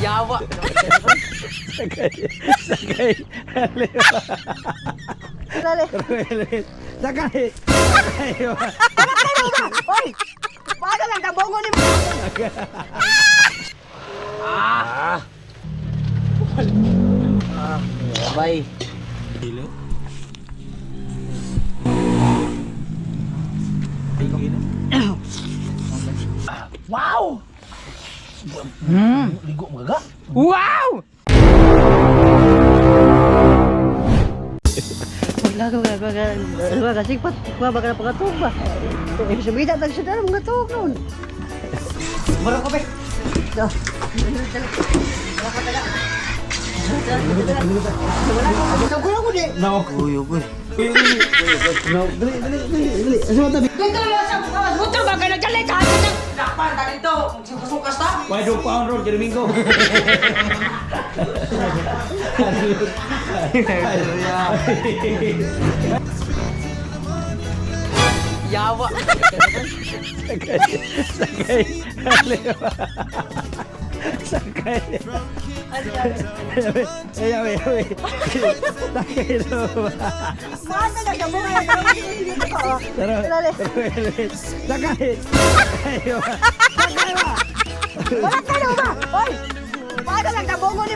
Yawa. Sakay. Sakay. Aliwa. Dali. Sakay. Sakay. Oy! Paano lang kabongo ni Bye. Kilo. Wow! Ligo mo gaga. Wow! Wala ko ka kasi pat wa baka pagatuog ba. Eh sabida tag sa dara mga tuog noon. Mura ko be. Do. Wala ko di. No. Uy, uy. No, dali, dali, dali, dali. Asa ba tabi? Dito lang sa motor ba kay nagdali ka ng Dakpan ta dito. Magsukas ta. Why do pound road kay Domingo? Yawa. Sakay. Sakay. Aliwa. Sakay. Ay, ay, ay. Sakay na ba? Paano lang kabongo dito ko. Tara. Dali. Sakay. Sakay ba? Sakay ba? Wala ka na ba? Oy! Paano lang kabongo ni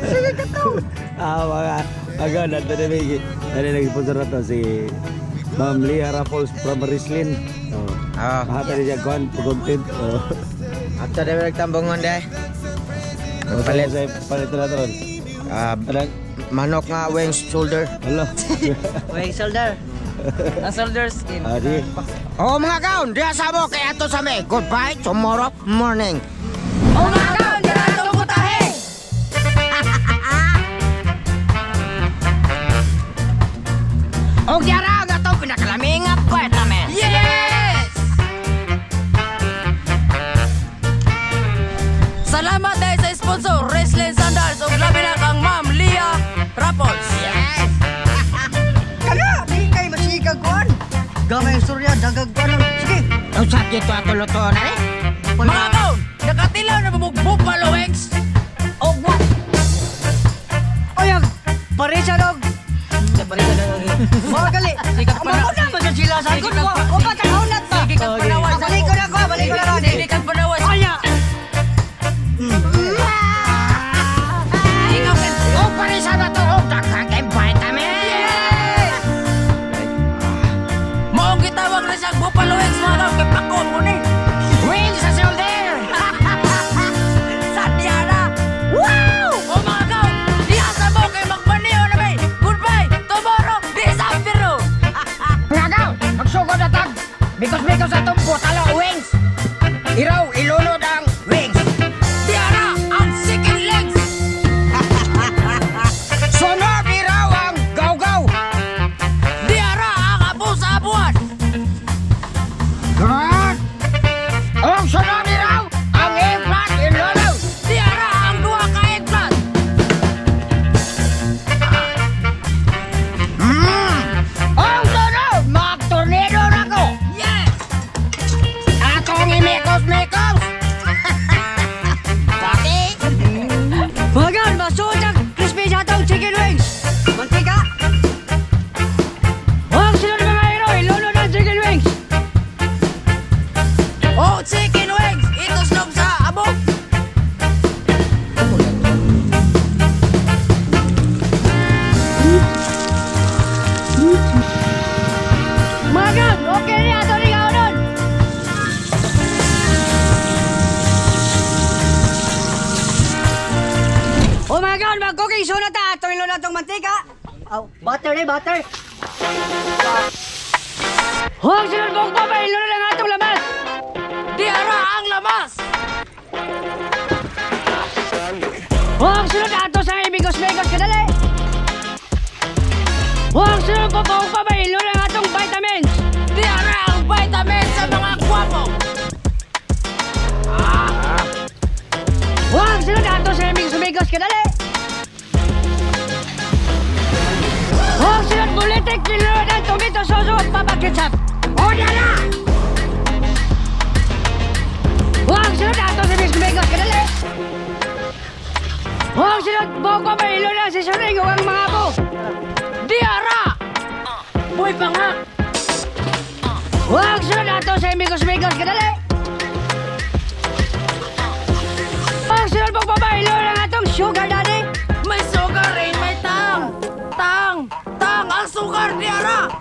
Sige ka to. Ah, mga aga nandun na may ano nag-sponsor na to si Ma'am Leah Raffles from Rislin. Oh. Ah, Mahata niya kuan content. Oh. ato dai nagtambongon dai. Palit sa palit na to. Ah, Alang manok nga wings shoulder. hala. Wait, shoulder. Ang shoulder skin. Ah, di. Oh mga kaon, diya sa mo kay ato sa me. Goodbye tomorrow morning. Oh mga kaon, dara ato putahe. Og diara ang ato pinakalaming nga vitamin. Yes! Salamat dahil sa sponsor, Wrestling Sandals ug labi na kang Ma'am Leah Raffles. Yes. Kaya, di kay masigag kuan. Gamay ang surya, dagag kuan. Sige. Unsa kito ato luto na eh? Mga kaon, nakatilaw na bumug buffalo wings. Og what? Oy, ang parisa dog. Mga gali. Sikat pa na. Ang na ba sila sa Sige, ko? Ko pa tanghunat pa. Sige kag panawas. Balik ko na ko, balik ko na ko. Sige kag panawas. Aya. Ikaw kay Og parisa na to og daghang kay vitamin. Yes! Maong gitawag na siyang buffalo wings mga kaon, kay pako mo ni. Wings sa shoulder. Sa Diana. Wow! O mga kaon, diha sa mo kay magmaniho na may. Goodbye tomorrow this afternoon. Mga kaon, magsugod na tag. Bikos-bikos atong butalo wings. Iraw ilunod ang wings. Diara ang chicken legs. Sunod iraw ang gaw-gaw. Diara ang abo sa abuan. Sunod! Ang sunod iraw ang eggplant ilunod. Diara ang duha ka eggplant. Ang sunod, mag-tornado na ko. Yes! Akong imikos-mikos. Pati. Bagan, masuod ang crispy sa atong chicken wings. Mantika. Huwag sila mga hero, ilunod ang chicken wings. Oh, chicken wings! Ituslog sa abo. Magan, okay ni ato ni kaunon. Oh my God, mag-cooking soon na ta. Ato na tong mantika. Aw, butter ni butter. Huwag sila buong babay, ilunod ang atong lamas. Diara ang lamas. Huwag sunod ato sa imigos-migos kadali. Huwag sunod ko buong babay, ilunod ang atong vitamins. Diara ang vitamins sa mga gwapo. Huwag sunod ato sa imigos-migos kadali. Huwag sunod bulitik, ilunod ang tomato sauce. Papa Ketchup. O na! Huwag sunod ato si Miss Migos kadali. Huwag sunod boko may ilo na si Suring ang mga abo. Di ara. Buy pa nga. Huwag sunod ato si Migos Migos kadali. Huwag sunod boko may ilo na atong sugar daddy. May sugar rin, may tang! Tang! Tang! Ang sugar di ara!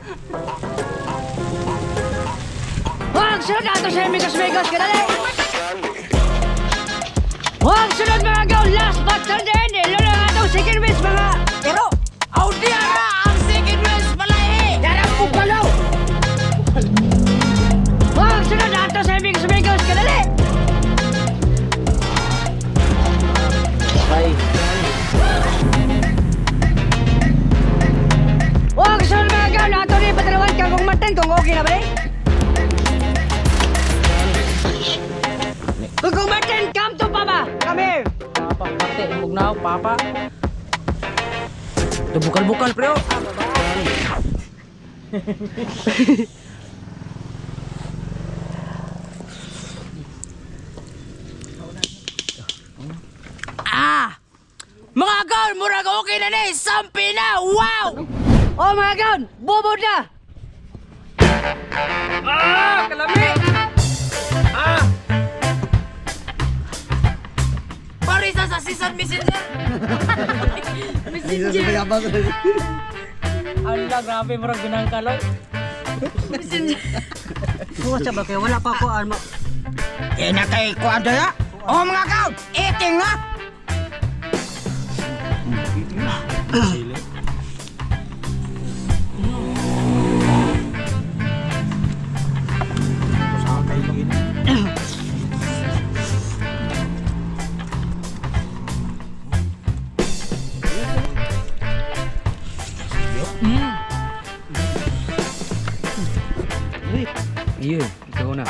Huwag sunod ato si Migos Migos kadali. Huwag sunod mga gaw last but not the end. Ilo na atong second wish mga. Pero, aw di ara! Ang second wish palahi! Darang bukalo! Huwag sunod ato sa Amigos Amigos kadali. Huwag sunod mga gaw ato ni patalawan ka kung Martin kung okay na ba eh? Kung Martin, come to Papa! Come here! Papa, pati, mugnaw, papa. Ito bukal-bukal, pre. oh. Ah! Mga gaw, murag okay na ni! Sampi na! Wow! Oh mga gaw, bubod na! Ah! Kalami! Ah! Parisa sa season messenger! Messenger! Ala, grabe, murag binangkaloy. Messenger! Kuha sa ba kayo? Wala pa ako ano. Kaya na kay kuan daya. O mga gaw, eating na! Sili. Iyo, ikaw na.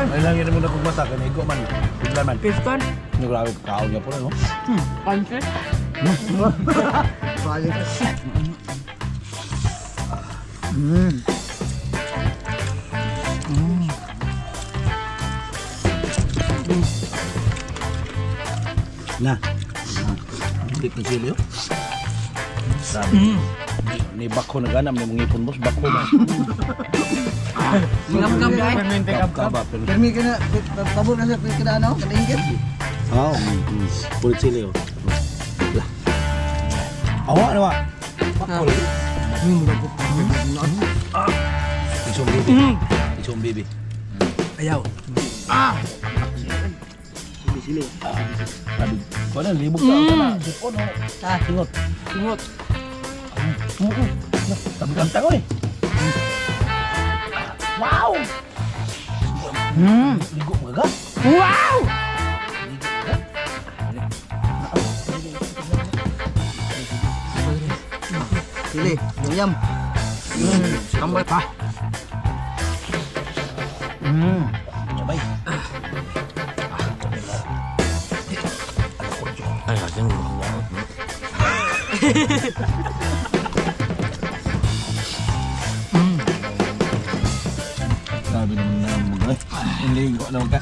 Ay lang yun mo na kung mata, kaya igo man. Bigla man. Piston? Ano grabe, kaon niya po na, no? Pansit? Na. Dik ng sili, oh. Sabi. Ni bako na ganam ni mong ipon boss bako na. Ngap-ngap ay. Kab kab. Permi ka na, pabor na sa ka na ano, kaningit. Oh, pulit sili oh. Lah. Awa na wa. Bako lagi. Ah. Isong bibi. Isong bibi. Ayaw. Ah. Sili sili. Sabi, ko na libog sa kana. Sipon oh. Ah, singot. Ingot. Sabi kanta ko eh. Wow! Ligo mga ga. Wow! Sili, yum. Tambal pa. Sabay. Sabi naman na mga Ligo na ka.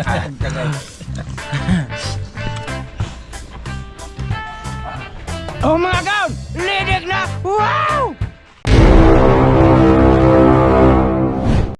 Tagay. O mga gaw, lidig na! Wow!